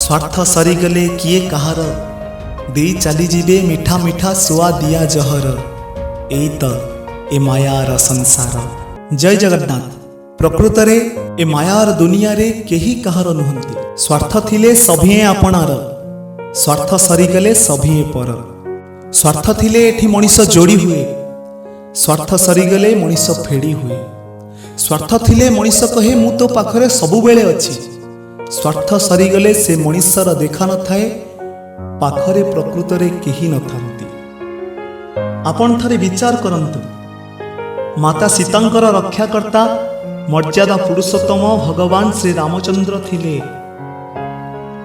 ସ୍ୱାର୍ଥ ସରିଗଲେ କିଏ କାହାର, ଦେଇ ଚାଲିଯିବେ ମିଠା ମିଠା ସୁଆଦିଆ ଜହର। ଏଇ ତ ଏ ମାୟାର ସଂସାର। ଜୟ ଜଗନ୍ନାଥ। ପ୍ରକୃତରେ ଏ ମାୟାର ଦୁନିଆରେ କେହି କାହାର ନୁହନ୍ତି। ସ୍ୱାର୍ଥ ଥିଲେ ସଭିଏଁ ଆପଣାର, ସ୍ୱାର୍ଥ ସରିଗଲେ ସଭିଏଁ ପର। ସ୍ୱାର୍ଥ ଥିଲେ ଏଠି ମଣିଷ ଯୋଡ଼ି ହୁଏ, ସ୍ୱାର୍ଥ ସରିଗଲେ ମଣିଷ ଫେଡ଼ି ହୁଏ। ସ୍ୱାର୍ଥ ଥିଲେ ମଣିଷ କହେ, ମୁଁ ତୋ ପାଖରେ ସବୁବେଳେ ଅଛି। ସ୍ୱାର୍ଥ ସରିଗଲେ ସେ ମଣିଷର ଦେଖା ନଥାଏ, ପାଖରେ ପ୍ରକୃତରେ କେହି ନଥାନ୍ତି। ଆପଣ ଥରେ ବିଚାର କରନ୍ତୁ, ମାତା ସୀତାଙ୍କର ରକ୍ଷାକର୍ତ୍ତା ମର୍ଯ୍ୟାଦା ପୁରୁଷୋତ୍ତମ ଭଗବାନ ଶ୍ରୀ ରାମଚନ୍ଦ୍ର ଥିଲେ,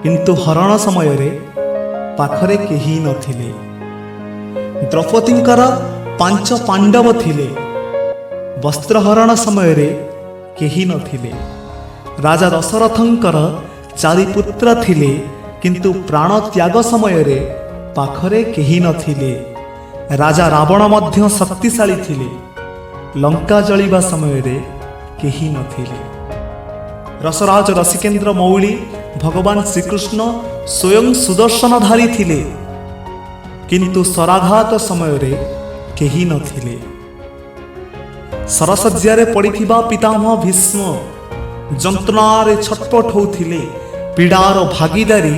କିନ୍ତୁ ହରଣ ସମୟରେ ପାଖରେ କେହି ନଥିଲେ। ଦ୍ରୌପଦୀଙ୍କର ପାଞ୍ଚ ପାଣ୍ଡବ ଥିଲେ, ବସ୍ତ୍ରହରଣ ସମୟରେ କେହି ନଥିଲେ। ରାଜା ଦଶରଥଙ୍କର ଚାରି ପୁତ୍ର ଥିଲେ, କିନ୍ତୁ ପ୍ରାଣ ତ୍ୟାଗ ସମୟରେ ପାଖରେ କେହି ନଥିଲେ। ରାଜା ରାବଣ ମଧ୍ୟ ଶକ୍ତିଶାଳୀ ଥିଲେ, ଲଙ୍କା ଜଳିବା ସମୟରେ କେହି ନଥିଲେ। ରସରାଜ ରସିକେନ୍ଦ୍ର ମୌଳି ଭଗବାନ ଶ୍ରୀକୃଷ୍ଣ ସ୍ୱୟଂ ସୁଦର୍ଶନଧାରୀ ଥିଲେ, କିନ୍ତୁ ଶରାଘାତ ସମୟରେ କେହି ନଥିଲେ। ଶରଶଯ୍ୟାରେ ପଡ଼ିଥିବା ପିତାମହ ଭୀଷ୍ମ ଯନ୍ତ୍ରଣାରେ ଛଟପଟ ହେଉଥିଲେ, ପୀଡ଼ାର ଭାଗିଦାରୀ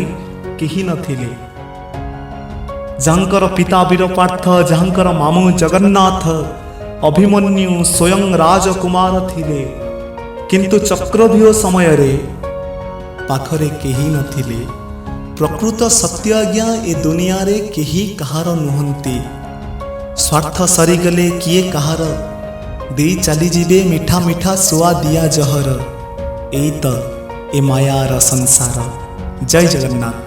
କେହି ନଥିଲେ। ଯାହାଙ୍କର ପିତା ବୀରପାର୍ଥ, ଯାହାଙ୍କର ମାମୁଁ ଜଗନ୍ନାଥ, ଅଭିମନ୍ୟୁ ସ୍ୱୟଂ ରାଜକୁମାର ଥିଲେ, କିନ୍ତୁ ଚକ୍ରବ୍ୟୁହ ସମୟରେ ପାଖରେ କେହି ନଥିଲେ। ପ୍ରକୃତ ସତ୍ୟ ଆଜ୍ଞା, ଏ ଦୁନିଆରେ କେହି କାହାର ନୁହନ୍ତି। ସ୍ୱାର୍ଥ ସରିଗଲେ କିଏ କାହାର, ଦେଇ ଚାଲିଯିବେ ମିଠା ମିଠା ସୁଆଦିଆ ଜହର। ଏଇ ତ ଏ ମାୟାର ସଂସାର। ଜୟ ଜଗନ୍ନାଥ।